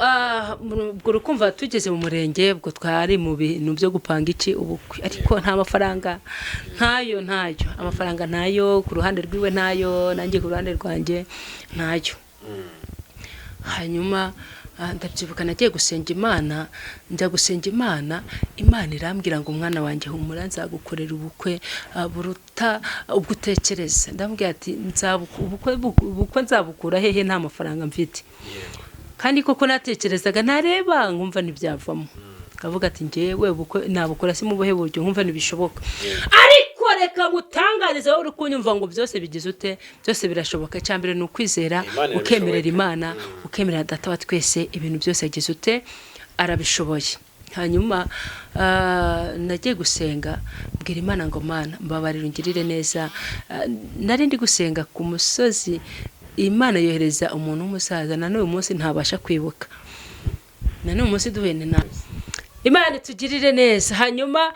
ubwo rukumva tugeze mu murenge, ubwo twari mu bintu byo gupanga iki, ubukwe, ariko nta mafaranga, ntayo, ntayo, amafaranga ntayo, ku ruhande rwiwe ntayo, nanjye ku ruhande rwanjye ntayo. Hanyuma ndabyibuka nagiye gusenga Imana, njya gusenga Imana, Imana irambwira ngo: "Umwana wanjye, humura, nzagukorera ubukwe buruta ubwo utekereza." Ndamubwira ati: "Ubukwe nzabukura hehe nta mafaranga mfite?" Kandi koko natekerezaga, ntareba, nkumva ntibyavamo, kavuga ati: "Ngewe ubukwe nabukora si mu buhe buryo?" Nkumva ntibishoboka. Ariko reka ngutangarize wowe uri kunyumva ngo byose bigize ute, byose birashoboka. Icya mbere ni ukwizera, Imana irabishoboye ukemerera pe. Imana, ukemerera Data wa twese, ibintu byose yagize ute, arabishoboye. Hanyuma nagiye gusenga, mbwira Imana ngo: "Mana, mbabarira, ungirire neza." Nari ndi gusenga ku musozi, Imana yohereza umuntu w'umusaza, na n'uyu munsi ntabasha kwibuka, na n'uyu munsi duhuye na Imana itugirire neza. Hanyuma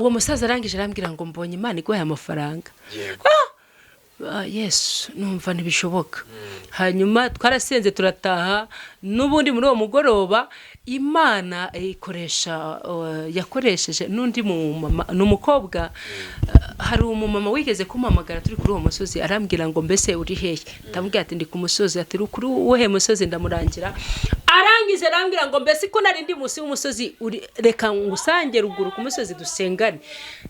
uwo musaza arangije arambwira ngo: "Mbonye Imana iguhaye amafaranga." Yesu, numva ntibishoboka. Hanyuma twarasenze, turataha. N'ubundi muri uwo mugoroba Imana ikoresha yakoresheje n'undi mumama, ni umukobwa. Hari umumama wigeze kumpamagara turi kuri uwo musozi, arambwira ngo: "Mbese uri hehe?" Ndamubwira ati: "Ndi ku musozi." Ati: "Uri kuri uwuhe musozi?" Ndamurangira. Arangiza arambwira ngo: "Mbese ko nari ndi munsi y'umusozi, uri reka ngusange ruguru ku musozi dusengane."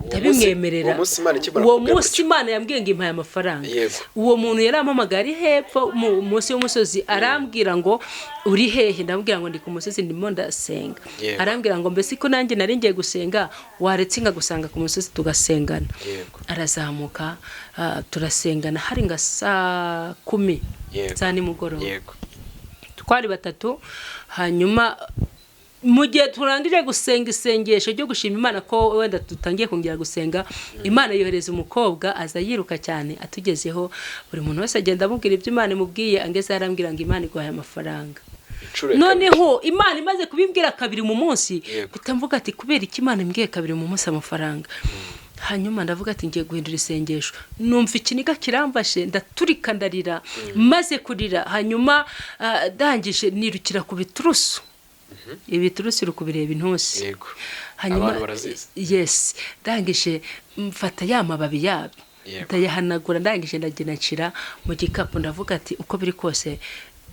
Ndabimwemerera. Uwo munsi Imana ikimara Uwo kukubwira munsi gutyo. Imana yambwiye ngo impaye amafaranga. Uwo muntu yarampamagaye ari hepfo munsi y'umusozi, arambwira ngo: "Uri hehe?" Ndamubwira ngo: "Ndi ku musozi, ndimo ndasenga." Arambwira ngo: "Mbese ko nanjye nari ngiye gusenga, waretse nkagusanga ku musozi tugasengana?" Arazamuka, turasengana, hari nka saa 10 za nimugoroba. Twari batatu. Hanyuma mu gihe turangije gusenga isengesho ryo gushima Imana ko wenda dutangiye kongera gusenga, Imana yohereza umukobwa, aza yiruka cyane, atugezeho buri muntu wese agenda amubwira ibyo Imana imubwiye. Angeze arambwira ngo: "Imana iguhaye amafaranga." Inshuro ya kabiri. Noneho Imana imaze kubimbwira kabiri mu munsi, mpita mvuga ati: "Kubera iki Imana imbwiye kabiri mu munsi amafaranga?" Hanyuma ndavuga ati: "Ngiye guhindura isengesho." Numva ikiniga kiramfashe, ndaturika ndarira. Maze kurira, hanyuma ndangije nirukira ku biturusu. Ibiturusu uri kubireba, intusi. Hanyuma Abantu barazizi. Yes, ndangije mfata ya mababi yabyo, ndayahanagura, ndangije ndagenda nshyira mu gikapu. Ndavuga ati: "Uko biri kose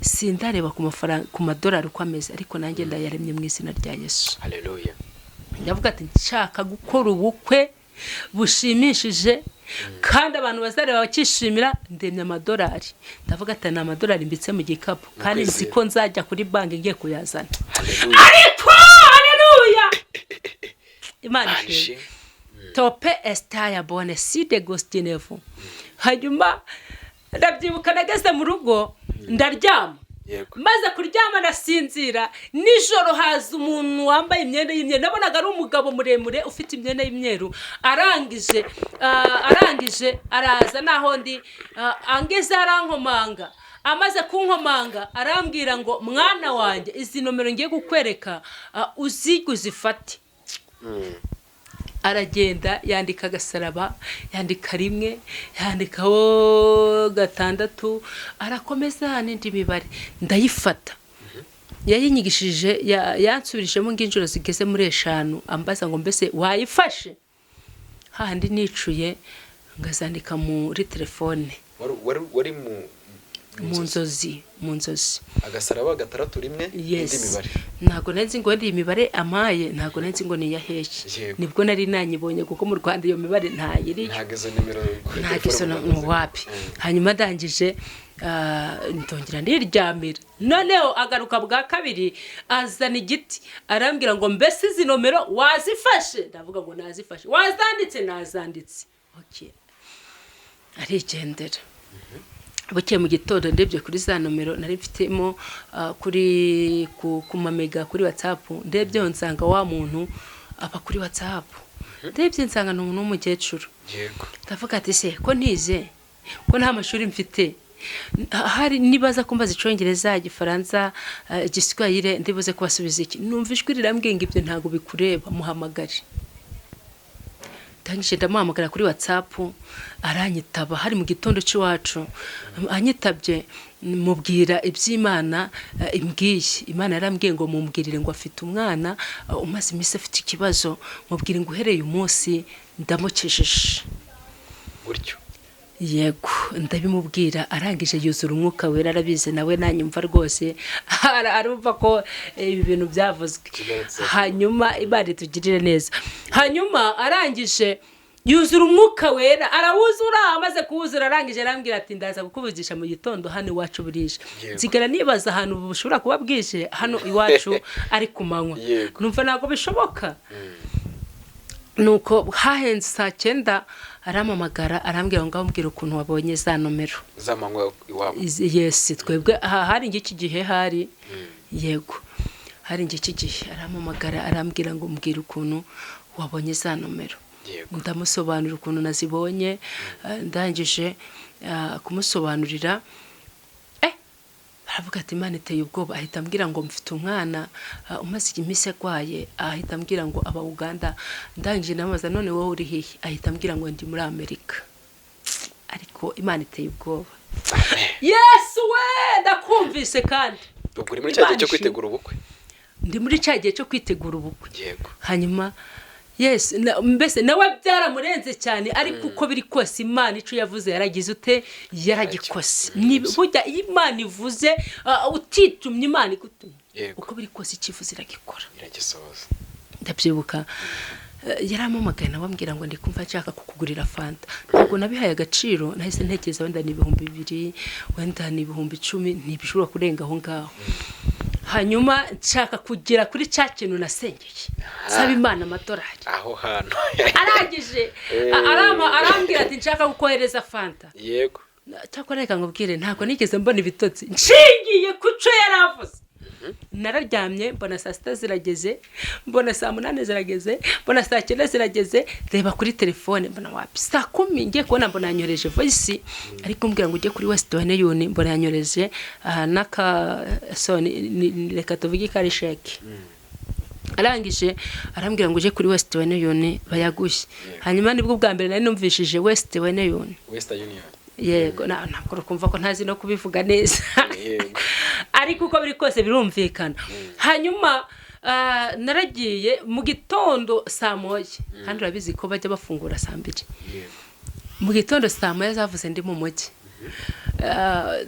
sindareba ku mafaranga, ku madolari uko ameze, ariko nanjye ndayaremye mu izina rya Yesu." Haleluya. Ndavuga ati: "Nshaka gukora ubukwe bushimishije kandi abantu bazareba bakishimira, ndemye amadolari." Ndavuga ati: "Ni amadolari mbitse mu gikapu kandi nzi Ukwizera. ko nzajya kuri banki ngiye kuyazana." Haleluya. Ariko haleluya, Imana Imana ishimwe. ishimwe. Tope esitaya bone side gostinevu. Hanyuma ndabyibuka nageze mu rugo, ndaryama. Maze kuryama ndasinzira. Nijoro haza umuntu wambaye imyenda y'imyeru. Nabonaga ari umugabo muremure ufite imyenda y'imyeru. Arangije araza naho ndi, angeze arankomanga. Amaze kunkomanga arambwira ngo: "Mwana wanjye, izi nomero ngiye kukwereka, uzige uzifate." Aragenda yandika agasaraba, yandika rimwe, yandikaho gatandatu, arakomeza n'indi mibare, ndayifata. Yayinyigishije, yansubirishemo nk'inshuro zigeze muri eshanu, ambaza ngo: "Mbese wayifashe?" Hahandi nicuye ngazandika muri telefone. Wari mu Mu nzozi, mu nzozi. Agasaraba, gatandatu, rimwe, indi mibare. Ntabwo nari nzi ngo wenda iyi mibare amaye, ntabwo nari nzi ngo ni iya hehe. Nibwo nari nanyibonye, kuko mu Rwanda iyo mibare ntayiriyo. Ntabwo izo nimero kuri Ntabwo telefone izo mu Rwanda ni wapi. Hanyuma ndangije, ndongera ndiryamira. Noneho agaruka bwa kabiri, azana igiti, arambwira ngo: "Mbese izi nomero wazifashe?" Ndavuga ngo: "Nazifashe." "Wazanditse?" "Nazanditse." Okay. Arigendera. Bukeye mu gitondo ndebye kuri za nomero nari mfitemo, kuri ku mamega kuri WhatsApp, ndebyeho nsanga wa muntu aba kuri WhatsApp. Ndebye nsanga ni umuntu w'umukecuru. Ndavuga ati: "Se ko ntize, ko nta mashuri mfite, hari nibaza kumbaza Icyongereza, Igifaransa, Igiswahili, ndibuze kubasubiza iki?" Numva ijwi rirambwiye ngo: "Ibyo ntabwo bikureba, muhamagare." Ndangije ndamuhamagara kuri WhatsApp, aranyitaba. Hari mu gitondo cy'iwacu. Anyitabye mubwira iby'Imana imbwiye. Imana yarambwiye ngo mumbwirire ngo afite umwana umaze iminsi afite ikibazo, mubwire ngo uhereye umunsi ndamukijije. Gutyo? Yego, ndabimubwira. Arangije yuzura Umwuka Wera. Arabizi nawe, nanyumva rwose arumva ko ibi bintu byavuzwe. Kigarutse. Hanyuma Imana itugirire neza. Hanyuma arangije yuzura Umwuka Wera, arawuzura. Amaze kuwuzura, arangije arambwira ati: "Ndaza kukuvugisha mu gitondo, hano iwacu burije." Nsigara nibaza ahantu bushobora kuba bwije hano iwacu ari ku manywa. Numva ntabwo bishoboka. Nuko hahenze saa 9 arampamagara, arambwira ngo: "Ngaho mbwira ukuntu wabonye za nomero." Z'amanywa iwabo? Yes, twebwe aha hari ngiki gihe hari, yego, hari ngiki gihe. Arampamagara arambwira ngo: "Mbwira ukuntu wabonye za nomero." Ndamusobanurira ukuntu nazibonye. Ndangije kumusobanurira, aravuga ati: "Imana iteye ubwoba." Ahita ambwira ngo: "Mfite umwana umaze iminsi arwaye." Ahita ambwira ngo aba Uganda. Ndangije ndamubaza: "None wowe uri hehe?" Ahita ambwira ngo: "Ndi muri Amerika." Ariko Imana iteye ubwoba. Yesu we, ndakumvise kandi. Ubwo uri muri cya gihe Imana cyo ishimwe. kwitegura ubukwe? Ndi muri cya gihe cyo kwitegura ubukwe. Hanyuma yes, mbese nawe byaramurenze cyane, ariko uko biri kose Imana icyo yavuze yaragize ute? Yaragikose. Burya iyo Imana ivuze, utitumye, Imana igutumye, uko biri kose icyo ivuze iragikora. Iragisohoza. Ndabyibuka, yarampamagaye nawe ambwira ngo: "Ndi kumva nshaka kukugurira fanta." Ntabwo nabihaye agaciro. Nahise ntekereza wenda ni 2000, wenda ni 10,000, ntibishobora kurenga aho ngaho. Hanyuma nshaka kugera kuri cya kintu nasengeye, nsaba Imana amadolari. Aho hantu. Arangije arambwira ati: "Nshaka kukohereza fanta." Cyakora reka nkubwire, ntabwo nigeze mbona ibitotsi nshingiye ku cyo yari avuze. Nararyamye, mbona saa 6 zirageze, mbona saa 8 zirageze, mbona saa 9 zirageze, reba kuri telefone mbona wapi. Saa 10 ngiye kubona mbona yanyoreje voice, ariko mbwira ngo ujye kuri Western Union. Mbona yanyoreje n'aka so reka tuvuge ko ari sheke. Arangije arambwira ngo ujye kuri Western Union bayaguhe. Hanyuma nibwo bwa mbere nari numvishije Western Union. Western Union. Yego, ntabwo rukumva ko ntazi no kubivuga neza. Ariko uko biri kose birumvikana. Hanyuma naragiye mu gitondo saa 1, kandi urabizi ko bajya bafungura saa 2. Mu gitondo saa 1 zavuze ndi mu mujyi.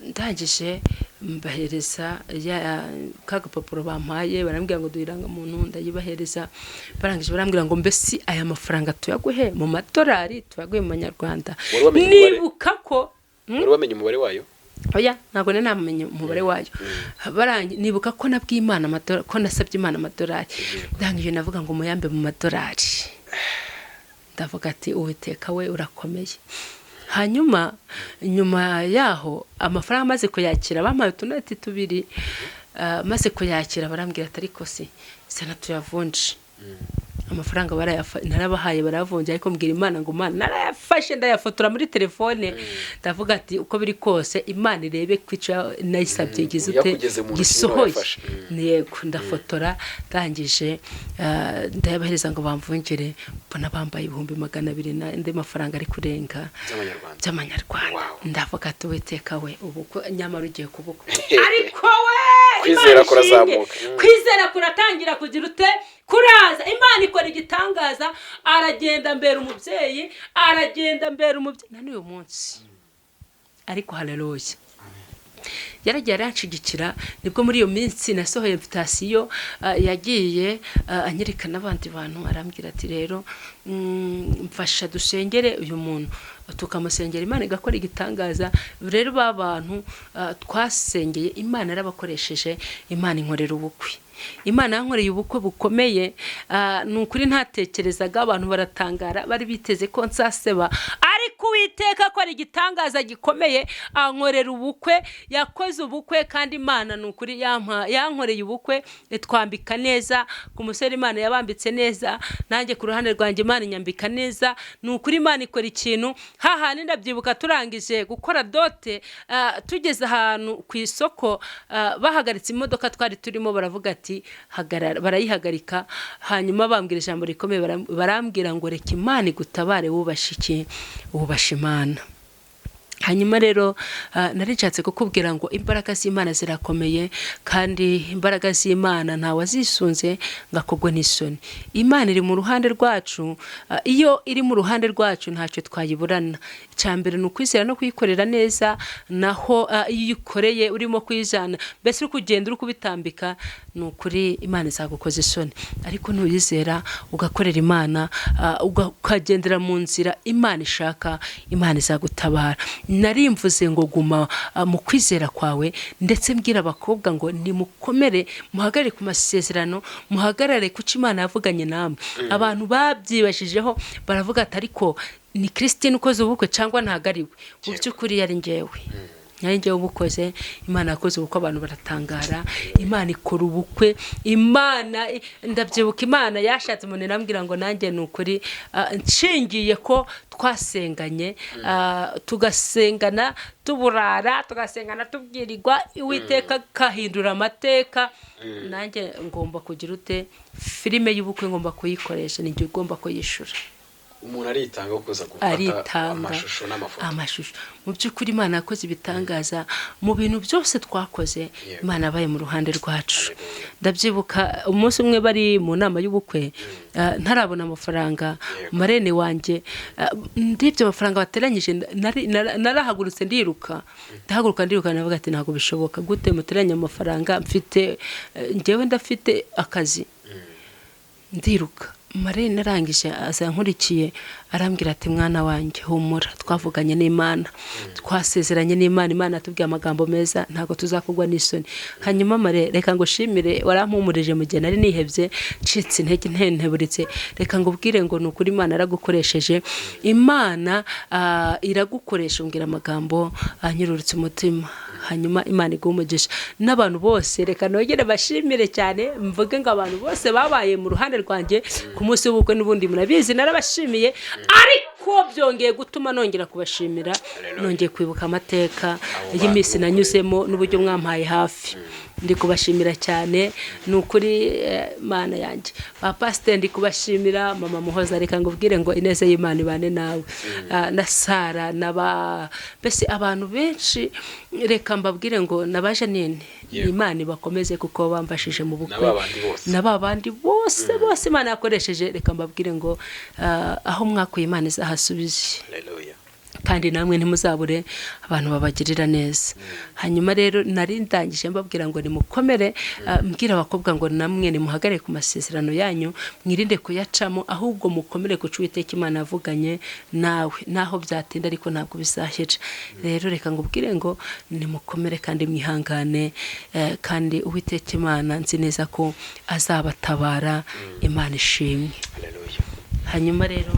Ndangije mbahereza ka gapapuro bampaye, barambwira ngo duhe irangamuntu, ndayibahereza. Barangije barambwira ngo: "Mbese aya mafaranga tuyaguhe mu madolari, tuyaguhe mu manyarwanda?" Wari wamenye umubare? Nibuka ko Wari wamenye umubare wayo? Oya, ntabwo nari namenye umubare wayo. Nibuka ko nabwiye Imana amadolari, ko nasabye Imana amadolari. Ndangije navuga ngo muyambe mu madolari. Ndavuga ati: "Uwiteka we, urakomeye." Hanyuma nyuma yaho amafaranga amaze kuyakira, bampaye utunoti tubiri, maze kuyakira barambwira ati: "Ariko si sana tuyavunje amafaranga?" Narabahaye barayavunja, ariko mbwira Imana ngo: "Imana, narayafashe ndayafotora muri telefone." Ndavuga ati: "Uko biri kose Imana irebe ko icyo nayisabye gize ute?" Yakugeze mu ntoki. Gisohoye. Wayafashe. Yego, ndafotora, ndangije ndayabahereza ngo bamvungire, mbona bambaye 200,000 n'andi mafaranga ari kurenga by'amanyarwanda. By'amanyarwanda. Wow. Ndavuga ati: "Uwiteka we, ubu ko nyamara ugiye kubukwa." Ariko we, Kwizera Imana ishimwe. kurazamuka. Kwizera kuratangira kugira ute? Kuraza. Imana ikora igitangaza, aragenda mbera umubyeyi, aragenda mbera umubyeyi na n'uyu munsi. Ariko haleluya, yaragiye aranshigikira. Nibwo muri iyo minsi nasohoye invitation, yagiye anyereka n'abandi bantu, arambwira ati: "Rero mfasha dusengere uyu muntu." Tukamusengera, Imana igakora igitangaza. Rero ba bantu twasengeye, Imana yarabakoresheje, Imana inkorera ubukwe. Imana yankoreye ubukwe bukomeye, ni ukuri ntatekerezaga. Abantu baratangara, bari biteze ko nsaseba, ariko Uwiteka akora igitangaza gikomeye, ankorera ubukwe. Yakoze ubukwe kandi Imana ni ukuri yankoreye ubukwe, itwambika neza. Ku musore Imana yabambitse neza, nanjye ku ruhande rwanjye Imana inyambika neza. Ni ukuri Imana ikora ikintu hahandi. Ndabyibuka turangije gukora dot, tugeze ahantu ku isoko, bahagaritse imodoka twari turimo, baravuga ati: "Hagarara." Barayihagarika, hanyuma bambwira ijambo rikomeye, barambwira ngo: "Reka Imana igutabare, wubashe iki? Wubashe Imana." Hanyuma rero nari nshatse kukubwira ngo imbaraga z'Imana zirakomeye, kandi imbaraga z'Imana ntawazisunze ngo akogwe n'isoni. Imana iri mu ruhande rwacu, iyo iri mu ruhande rwacu ntacyo twayiburana. Icya mbere ni ukwizera no kuyikorera neza. Naho iyo uyikoreye urimo kuyijana, mbese uri kugenda uri kubitambika, ni ukuri Imana izagukoza isoni. Ariko nuyizera, ugakorera Imana, ukagendera mu nzira Imana ishaka, Imana izagutabara. Narimvuze ngo guma mu kwizera kwawe, ndetse mbwira abakobwa ngo nimukomere, muhagarare ku masezerano, muhagarare ku cyo Imana yavuganye namwe. Abantu babyibashijeho baravuga ati: "Ariko ni Christine ukoze ubukwe cyangwa ntabwo ari we?" Mu by'ukuri yari ngewe, nari ngewe ubukoze. Imana yakoze ubukwe, abantu baratangara. Imana ikora ubukwe. Imana, ndabyibuka, Imana yashatse umuntu irambwira ngo nanjye ni ukuri, nshingiye ko twasenganye, tugasengana tuburara, tugasengana tubwirirwa, Uwiteka akahindura amateka, nanjye ngomba kugira ute? Filime y'ubukwe ngomba kuyikoresha, ni njye ugomba kuyishura. Umuntu aritanga kuza gufata Aritanga. amashusho n'amafoto. Amashusho. Mu by'ukuri Imana yakoze ibitangaza mu bintu byose twakoze. Imana yabaye mu ruhande rwacu. Ndabyibuka umunsi umwe bari mu nama y'ubukwe, ntarabona amafaranga, marraine wanjye, ndebye amafaranga bateranyije, narahagurutse ndiruka, ndahaguruka ndiruka, ndavuga ati: "Ntabwo bishoboka, gute muteranya amafaranga mfite, njyewe ndafite akazi?" Ndiruka. Marraine arangije aza nkurikiye, arambwira ati: "Mwana wanjye, humura, twavuganye n'Imana, twasezeranye n'Imana, Imana yatubwiye amagambo meza, ntabwo tuzakugwa n'isoni." Hanyuma mare, reka ngushimire, warampumurije mu gihe nari nihebye, ncitse intege, ntenteburitse. Reka ngubwire ngo ni ukuri Imana yaragukoresheje, Imana iragukoresha, umbwira amagambo anyururutse umutima. Hanyuma Imana iguhe umugisha n'abantu bose. Reka nongere bashimire cyane, mvuge ngo abantu bose babaye mu ruhande rwanjye ku munsi w'ubukwe, n'ubundi murabizi narabashimiye, ariko byongeye gutuma nongera kubashimira, nongeye kwibuka amateka Abo y'iminsi bantu. nanyuzemo n'uburyo mwampaye hafi. Ndi kubashimira cyane, ni ukuri, Mana yanjye. Ba pasiteri ndi kubashimira, mama Muhoza, reka ngubwire ngo ineza y'Imana ibane nawe, na Sara na ba, mbese abantu benshi, reka mbabwire ngo na ba Janine. Imana ibakomeze kuko bamfashije mu bukwe. Na ba bandi bose. Na ba bandi bose bose Imana yakoresheje, reka mbabwire ngo aho mwakuye Imana izahasubize. Haleluya. Kandi namwe ntimuzabure abantu babagirira neza. Hanyuma rero nari ndangije mbabwira ngo nimukomere, mbwira abakobwa ngo namwe nimuhagarare ku masezerano yanyu, mwirinde kuyacamo, ahubwo mukomere ku cyo Uwiteka Imana yavuganye nawe, naho byatinda ariko ntabwo bizahera. Rero reka ngubwire ngo nimukomere kandi mwihangane, kandi Uwiteka Imana nzi neza ko azabatabara. Imana ishimwe. Haleluya. Hanyuma rero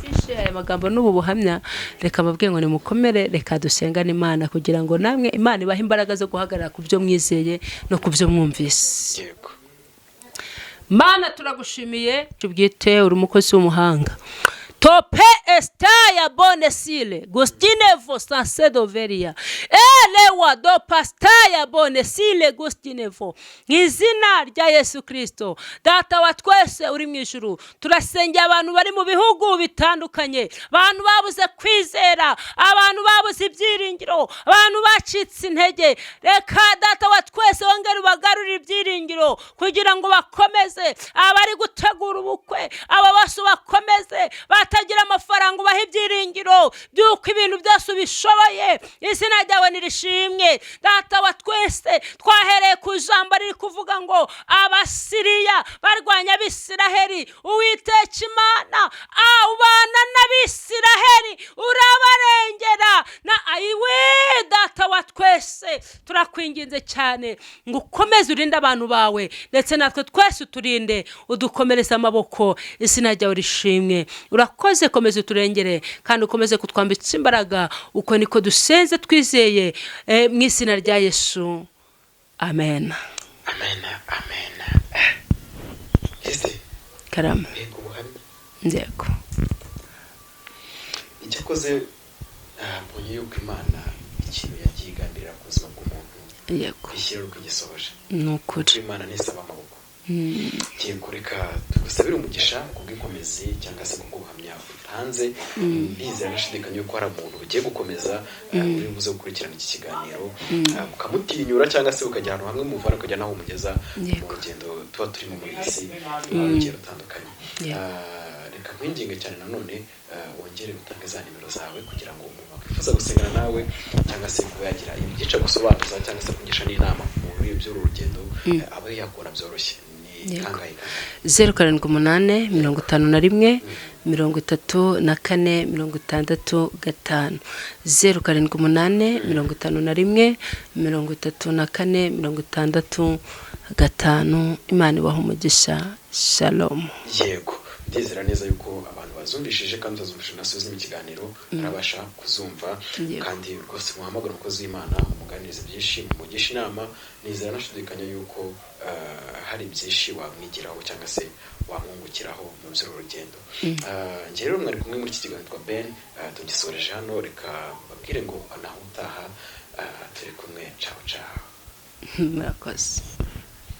Mwumvishe aya magambo n'ubu buhamya, reka mbabwire ngo nimukomere. Reka dusengane Imana kugira ngo namwe Imana ibahe imbaraga zo guhagarara ku byo mwizeye no ku byo mwumvise. Mana, turagushimiye tubwite, uri umukozi w'umuhanga. Tope estaya bonesile gustinevo sansedoveria elewa do pastaya bonesile gustinevo. Mu izina rya Yesu Kirisito, Data wa twese uri mu ijuru, turasengera abantu bari mu bihugu bitandukanye, abantu babuze kwizera, abantu babuze ibyiringiro, abantu bacitse intege. Reka Data wa twese wongere ubagarurire ibyiringiro kugira ngo bakomeze. Abari gutegura ubukwe, aba bose bakomeze. Batagira amafaranga, ubahe ibyiringiro by'uko ibintu byose ubishoboye. Izina ryawe nirishimwe, Data wa twese. Twahereye ku ijambo riri kuvuga ngo Abasiriya barwanya Abisiraheli, Uwiteka Imana ubana n'Abisiraheli, urabarengera. Na ayiwe, Data wa twese, turakwinginze cyane ngo ukomeze urinde abantu bawe, ndetse natwe twese uturinde, udukomereze amaboko. Izina ryawe rishimwe. Urakoze, komeza uturengere kandi ukomeze kutwambitsa imbaraga. Uko niko dusenze twizeye, mu izina rya Yesu, amen. Amen, amen. Ese Karama. Mbega ubuhamya! Nzego. Icyakoze mbonye yuko Imana ikintu yagiye igambirira ku buzima bw'umuntu ishyira uko igisohoje. Ni ukuri. Kuko Imana ntisaba amaboko. Yego, reka tugusabire umugisha kubw'inkomezi cyangwa se kubw'ubuhamya utanze. Ndizera nashidikanya yuko hari umuntu ugiye gukomeza, uri buze gukurikirana iki kiganiro, ukamutinyura cyangwa se ukajya ahantu hamwe muvana ukajya naho umugeza mu rugendo tuba turimo muri iyi si, rugiye rutandukanye. Reka nkwinginge cyane nanone, wongere utange za nimero zawe kugira ngo umuntu wakwifuza gusengana nawe cyangwa se kuba yagira ibintu byinshi agusobanuza cyangwa se kugisha n'inama muri by'uru rugendo, abe yakubona byoroshye. Ni kangahe kangahe? 078 51 34 65. 078 51 34 65. Imana ibaha umugisha. Shalom. Yego, ndizera neza yuko abantu bazumvishije kandi bazumvishije nasuzuma ikiganiro arabasha kuzumva. Kandi rwose muhamagara umukozi w'Imana, mumuganirize byinshi, mumugishe inama. Nizera nashidikanya yuko hari byinshi wamwigiraho cyangwa se wamwungukiraho mu by'uru rugendo. Njye rero mwari kumwe muri iki kiganiro twa Ben, tugisoreje hano. Reka mbabwire ngo naho utaha, turi kumwe. Ciao ciao. Murakoze.